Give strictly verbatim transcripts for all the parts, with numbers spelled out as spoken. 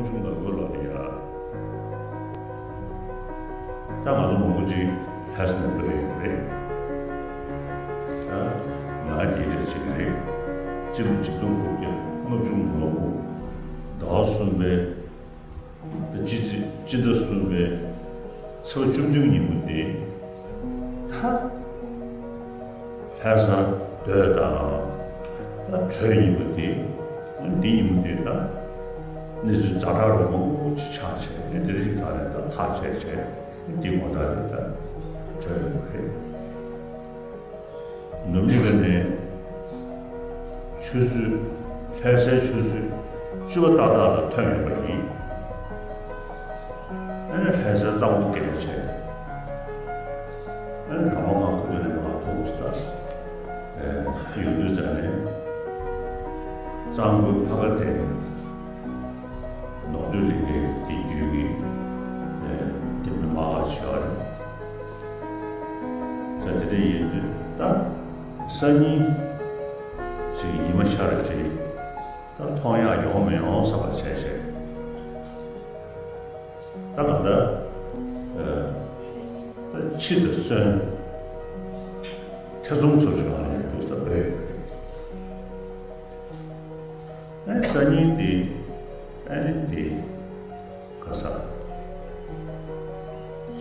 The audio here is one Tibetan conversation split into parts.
ཆུང་ང་དགོས་ལོ་རེད་ཡ། ད་ང་ཚོ་མང་པོ་ཅིག་ལྷ་ས་ནས་འགྲོ་ཡོད་པ་རེད། ད་ང་དེ་འདྲ་ཅིག་རེད། སྤྱི་ལོ་ཆིག་སྟོང་དགུ་བརྒྱ་ལྔ་བཅུ་ང་དགུ་ཟླ་བ་གསུམ་པའི་ད་སྤྱི་སྤྱི་ཟླ་གསུམ་པའི་ཚེས་པ་བཅུ་བདུན་ཉིན་མོ་དེ་ད། ལྷ་ས་སྡོད་དང་། ད་གྲོས་ཉིན་མོ་དེ། འདི་ཉིན་མོ་དེ་ད་གནས་ཚུལ་ཛ་དྲག་རུ་མང་པོ་ཅིག་ཆགས་བྱས་ནས། འདིར་ཞིག་ཐག་ནས་ད་ཐག་བཅད་བྱས་འདི་དགོང་དག་དེ་ད་གྲོས་ཡོང་གི་རེད། ནུབ་གླིང་ག་ནས་ཆུ་ཚོད། ལྷ་སའི་ཆུ་ཚོད་བཅུ་པ་ཏག་ཏག་ལ་ཐོན་ཡོད་པ་ཡིན། ཨ་ནི་ལྷ་སའི་གཙང་པོ་བརྒལ་བྱས། ཨ་ནི་རང་དབང་ཁ་ཐུག་ནས་མར་ཐོན་ས་ད་ཡོང་དུས་ཙ་ནས། གཙང་པོའི་ཕ་ག་དེ་ནོར་སྟོད་གླིང་གའི་དེ་བརྒྱུད་ཀྱི་དེ་མི་མ་ག་བྱས་པ་རེད། ས་དེ་འདྲ་ཡིན་དུས་ད་སང་ཉིན་ཞིག་ཉི་མ་ཤར་རྗེས་ད་མཐོང་ཡག་ཡོང་མི་ཡོང་བསམ་པ་བྱས་བྱས། ད་ང་ད་ད་ཕྱི་དུ་སོན་ཐེ་ཚོམ་ཚོར་བྱུང་ནས་འདུག་ས་བོད་ཡོད་པ་རེད། ཨ་ནི་སང་ཉིན་འདི་ཨ་ནི་འདི། ག་ས།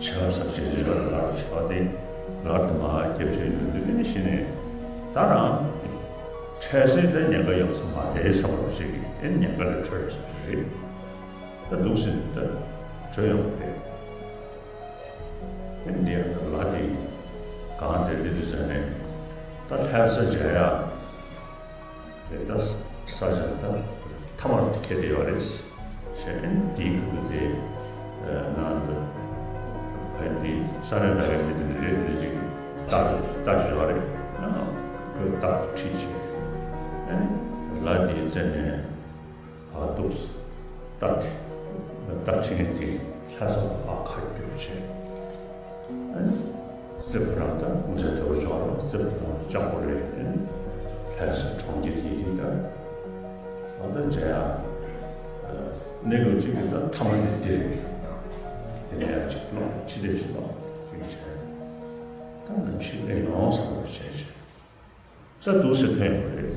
ཆ་ས་ཞེ་ཞེ་ལ་ལར་ཆ་དེ་ལར་དུ་མ་རྒྱབ་ཆེན་ཡོད་དུས་ཨེ་ནི་ཤི་ནས་ད་རང་འཕྲལ་སེལ་ད་ཉེན་ཁ་ཡོང་ས་མ་རེད་བསམ་པ་ཞིག་ཨེ་ནི་ཉེན་ཁ་ལས་གྲོལ་ཡོང་ས་ཞིག་རེད། ད་འདུག་ཟིན་ད་གྲོལ་ཡོང་བ་རེད། ཨེ་འདི་ཡང་ད་ལ་དེ་གང་དེ་འདི་དུས་ཟེར་ནས་ད་ལྷ་ས་མཇལ་ཡག་རེད། ད་ས་ཆ་ད་ཐ་མར་དེ་ཁེལ་བསྡད་ཡོད་རེད། ཞེས་ཨེ་འདིའི་ཁུལ་དུ་དེ་ནང་དུ་ཨེ་འདི་ས་གནས་ད་གའི་མི་དེ་འདྲ་རེད་འདི་ཅིག་ལྟ་ལྟ་ཞུ་བ་རེད། ཁོས་ལྟ་ཁྲིད་བྱས་ཨེ་ལ་དེའི་རྩེ་ནས་བར་འདུག་ལྟ་དེ་ལྟ་ཁྲིད་དེ་ལྷ་ས་ལ་ཁ་བསྒྱུར་བྱས། ཨ་ནི་རྩེ་ཕོ་བྲང་དང་ངོ་ཚ་དེ་བོ་ཅོག་ལ་རྩེ་ཕོ་བྲང་དུ་ལྕགས་པོ་རེད། ཨ་ནི་ལྷ་ས་གྲོང་ཁྱེར་དེ་དེ་ལྟར་ཨ་ད་མཇལ་ཡག་གནས་ལུགས་གཅིག་གི་ད་ཐ་མ་དེ་འདི་རེད། དེ་ནས་ཡང་གཅིག་ལོག་ཕྱི་ལྟས་ཤིག་ལོག་ཅིག་བྱས། ད་ནམ་ཞིག་སླེབས་ཡོང་བསམ་པ་བྱས་བྱས། ད་འདུག་སེ་ཐོན་ཡོང་གི་